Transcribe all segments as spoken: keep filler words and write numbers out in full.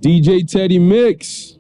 D J Teddy Mix.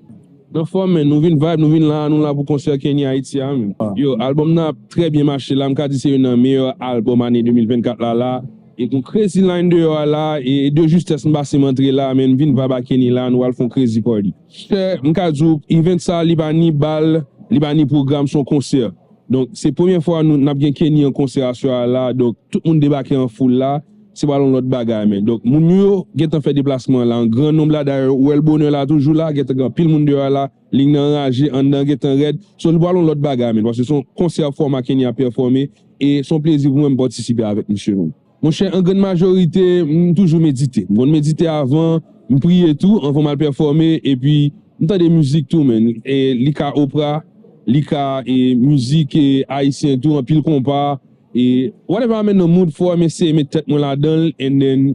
Nan fòm, men nou vin vibe, nou vin la, nou la pou konsè Kenny Haiti a, men. Yo, albòm nan ap trè byen mache la, m ka di se youn nan meyè albòm ane de mil vennkat la la. E gon crazy line deyò a la, e de justès m pase m antre la, men m vin vibe ak Kenny la, nou al fè yon crazy party. Chè, m ka di w, event sa, li pa ni bal, li pa ni pwogram, se yon konsè. Donk, se premye fwa nou, n ap gen Kenny an konsè aswè a la. Donk, tout moun debake an foul la. Se pral yon lòt bagay, men. Donk, moun yo gentan fè deplasman la an gran nonb la. Dayè, ou wè l bonè la toujou la. Gentan gen anpil moun deyò a la. Liy nan anraje, anndan gentan rèd. So, li pral yon lòt bagay, men. Paske se yon konsè fòma Kenny ap pèfòme. E se yon plezi pou mwen m patisipe avèk misye, men. Monchè, an grann majorite, m toujou medite. M konn medite avan, m priye tou, anvan m al pèfòme, epi m tande mizik tou, men. E li ka opra, li ka, e, mizik, e, ayisyen tou, anpil konpa, e, whatever, men, nan mood fò, m eseye met tèt mwen ladan l, and then,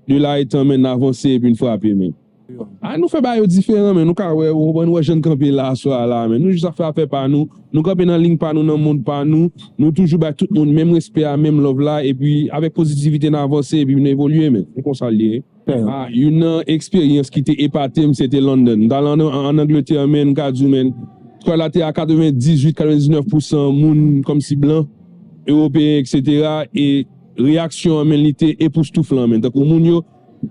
de la etan, men, n avanse epi n frape, men. A, nou fè bagay yo diferan, men nou ka wè, ou konprann, wè jan n kanpe la aswè a la, men nou jis ap fè afè pa nou, nou kanpe nan liy pa nou, nan mond pa nou, nou toujou bay tout moun menm respè a, menm love la, epi avèk pozitivite n avanse, epi n evolye, men se konsa l ye. A, youn nan eksperyans ki te epate m, se te London. M t al an, an, an Angletè, men m ka di w, men, skwad la te a katrevendizuit, katrevendiznèf pousan moun kòmsi blan, ewopeyen, etsetera, e reyaksyon an, men, li te epoustouflan, men. Tankou moun yo,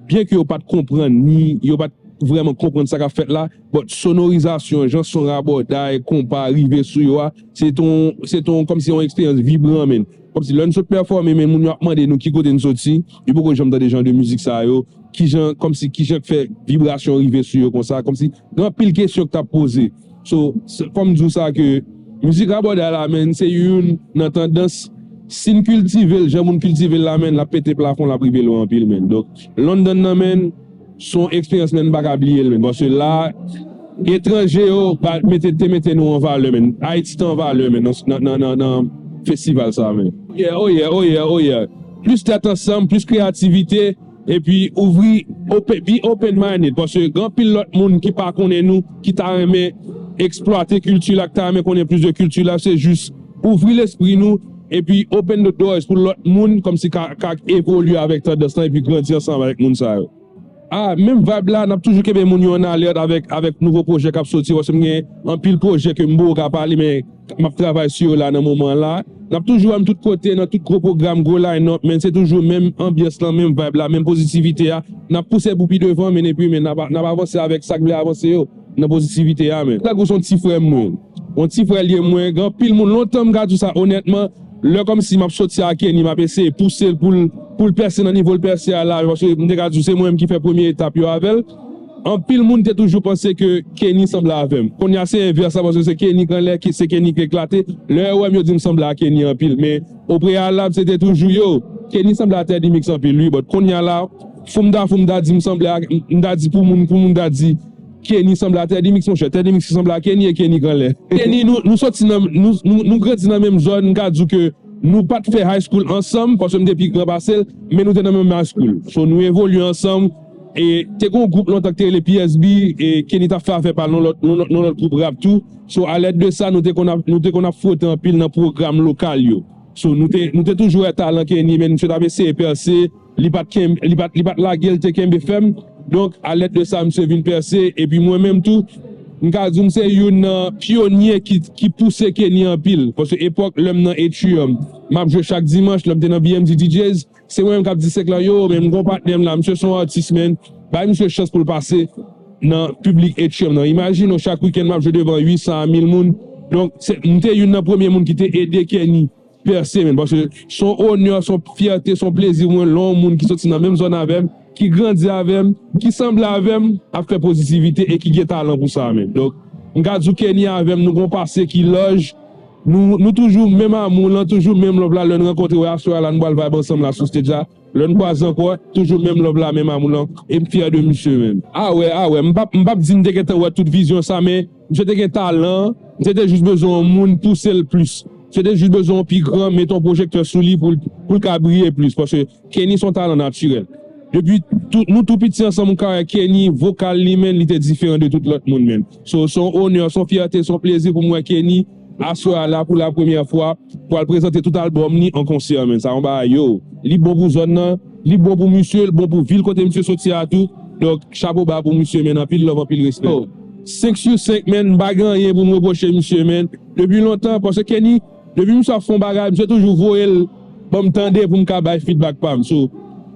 byen ke yo pa t konprann, ni yo pa t vrèman konprann sa k ap fèt la, but sonorizasyon, jan son rabòday, konpa rive sou yo a, se t on, se t on, kòmsi yon eksperyans vibran, men. Kòmsi lè n sot pèfòme, men moun yo ap mande nou ki kote n soti, yo poko janm tande jan de mizik sa yo, kijan, kòmsi kijan k fè vibrasyon rive sou yo konsa, kòmsi gen anpil kesyon k t ap poze. So, se, fò m di w sa ke mizik rabòday la, men, se youn nan tandans, si n kiltive l, jan moun kiltive l la, men, l ap pete plafon, l ap rive lwen anpil, men. Donk, London nan, men, se yon eksperyans, men, m pa ka bliye l, men. Paske la, etranje yo pa mete, te mete nou an valè, men. Ayiti te an valè, men, nan, nan, nan, nan, nan festival sa, men. Oh yeah, oh yeah, oh yeah, oh yeah. Plis tèt ansanm, plis kreyativite, epi ouvri, open, be open-minded, paske gen anpil lòt moun ki pa konnen nou, ki ta renmen eksplwate kilti la, ki ta renmen konnen plis de kilti la, se jis ouvri lespri nou, epi open the doors pou lòt moun, kòmsi ka, ka evolye avèk tandans lan, epi grandi ansanm avèk moun sa yo. A, menm vibe la, n ap toujou kenbe moun yo an alèt avèk, avèk nouvo pwojè k ap soti, paske m gen anpil pwojè ke m poko ka pale, men m ap travay sou yo la nan moman la. N ap toujou wè m tout kote, nan tout gwo pwogram, gwo line-up, men se toujou menm anbyans lan, menm vibe la, menm pozitivite a. N ap pouse pou pi devan, men epi, men n ap, n ap avanse avèk sa k vle avanse yo, nan pozitivite a, men. Tankou se yon ti frè m, mwen. Yon ti frè l ye mwen, gen anpil moun, lontan m ka di w sa, onètman, lè kòmsi m ap soti ak Kenny, m ap eseye pouse l pou l, pou l pèse nan nivo l pèse a la, paske m te ka di w se mwen menm ki fè premye etap yo avè l. Anpil moun te toujou panse ke Kenny sanble avè m. Kounye a se envès la, paske se Kenny k anlè, se Kenny k eklate. Lè yo wè m, yo di m sanble a Kenny anpil. Men, o preyalab, se te toujou yo. Kenny sanble a Teddy Mix anpil, wi, but kounye a la, fou m ta fou, m ta di m sanble a, m ta di pou moun, pou moun ta di Kenny sanble a Teddy Mix, monchè. Teddy Mix ki sanble a Kenny e Kenny k anlè. Kenny, nou, nou soti nan, nou, nou, nou grandi nan menm zòn, m ka di w ke nou pa t fè high school ansanm, paske m te pi gran pase l, men nou te nan menm high school. So, nou evolye ansanm, e te gen yon gwoup lontan ki te rele P S B, e Kenny t ap fè afè pa l nan lòt, nan, nan lòt gwoup rap tou. So, alèd de sa, nou te konn ap, nou te konn ap fwote anpil nan pwogram lokal yo. So, nou te, nou te toujou wè talan Kenny, men misye t ap eseye pèse, li pa t kenb-, li pa t, li pa t lage, l te kenbe fèm. Donk, alèd de sa, misye vin pèse, epi mwen menm tou, m ka di w, m se youn nan pyonye ki, ki pouse Kenny anpil. Paske epòk, lè m nan Atrium, m ap jwe chak dimanch, lè m te nan B M D D Js, se mwen menm k ap di sèk la, yo, men m gon patnè m la, misye se yon atis, men, bay misye chans pou l pase nan piblik Atrium nan. Imajine w, chak wikenn, m ap jwe devan uit san a mil moun. Donk, se, m te youn nan premye moun ki te ede Kenny pèse, men, paske se yon onè, se yon fyète, se yon plezi pou mwen, lè yon moun ki soti nan menm zòn avè m, ki grandi avè m, ki sanble avè m, ap fè pozitivite e ki gen talan pou sa, men. Donk, m ka di w Kenny avè m, nou gon pase ki laj, nou, nou toujou menm amou lan, toujou menm love la, lè n rankontre w aswè a la, nou pral vibe ansanm la sou stage la, lè n kwaze ankò, toujou menm love la, menm amou lan, e m fyè de misye, men. A wè, a wè, m p ap, m p ap di m te gentan wè tout vizyon sa, men misye te gen talan, misye te jis bezwen yon moun pouse l plis. Misye te jis bezwen yon pi gran, mete yon pwojektè sou li pou l, pou l ka briye plis. Paske Kenny se yon talan natirèl. Depi tou, nou tou piti ansanm, ou ka wè Kenny, vokal li, men, li te diferan de tout lòt moun, men. So, se yon onè, se yon fyète, se yon plezi pou m wè Kenny aswè a la pou la premyè fwa, pou al prezante tout albòm li an konsè, men. Sa yon bagay, yo. Li bon pou zòn nan, li bon pou misye, li bon pou vil kote misye soti a tou. Donk, chapo ba pou misye, men anpil love, anpil respè. Oh. Senk sou senk, men, m pa gen anyen pou m repwoche misye, men. Depi lontan, paske Kenny, depi misye ap fè yon bagay, misye toujou voye l ban m tande pou m ka bay feedback pa m. So,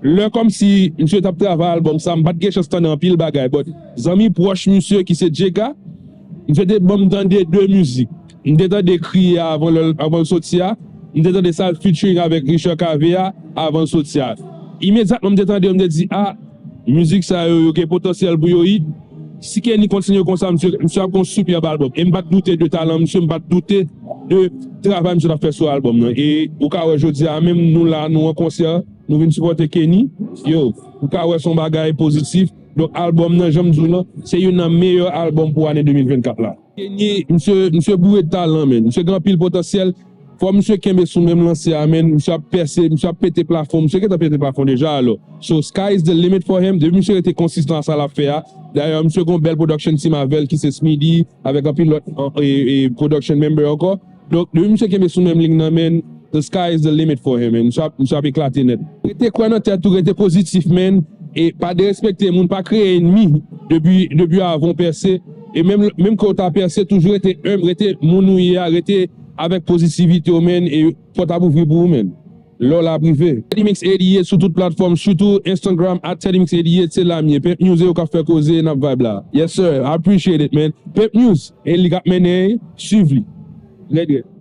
lè kòmsi misye t ap travay albòm sa, m pa t gen chans tande anpil bagay, but zanmi pwòch misye ki se Jega, misye te ban m tande de mizik. M te tande Kriye a avan l, avan l soti a. M te tande sa featuring avèk Richard Cavé a avan l soti a. Imedyatman m te tande yo, m te di, ah, mizik sa yo, yo gen potansyèl pou yo hit. Si Kenny kontinye konsa, misye, misye ap gon superb albòm. E m pa t doute de talan misye, m pa t doute de travay misye t ap fè sou albòm nan. E ou ka wè jodi a menm, nou la, nou an konsè, nou vin sipòte Kenny. Yo, ou ka wè se yon bagay pozitif. Donk, albòm nan, jan m di w lan, se youn nan meyè albòm pou ane de mil vennkat la. Kenny, misye, misye boure talan, men. Misye gen anpil potansyèl. Fò misye kenbe sou menm lanse a, men. Misye ap pèse, misye ap pete plafon. Misye gentan pete plafon deja, alò. So, sky is the limit for him. Depi misye rete konsistan a sa l ap fè a. Dayè, misye gen yon bèl production team avè l, ki se Smithy, avèk anpil lòt, e, e, production member ankò. Donk, depi misye kenbe sou menm liy nan, men, the sky is the limit for him, men. Misye ap, misye ap eklate nèt. Rete kwè nan tèt ou, rete pozitif, men. E pa derespekte moun, pa kreye ènmi depi, depi avan w pèse. E menm, menm ke w ta pèse, toujou rete enb, rete moun ou ye a, rete avèk pozitivite w, men. E pòt ap ouvri pou ou, men. Lè w la prive. Teddy Mix eighty-eight sou tout platfòm, sitou Instagram, at Teddy Mix eighty-eight, se la m ye. Pimp News e yo k ap fè koze, n ap vibe la. Yes, sir. I appreciate it, man. Pimp News, e li k ap mennen, swiv li. Red, red.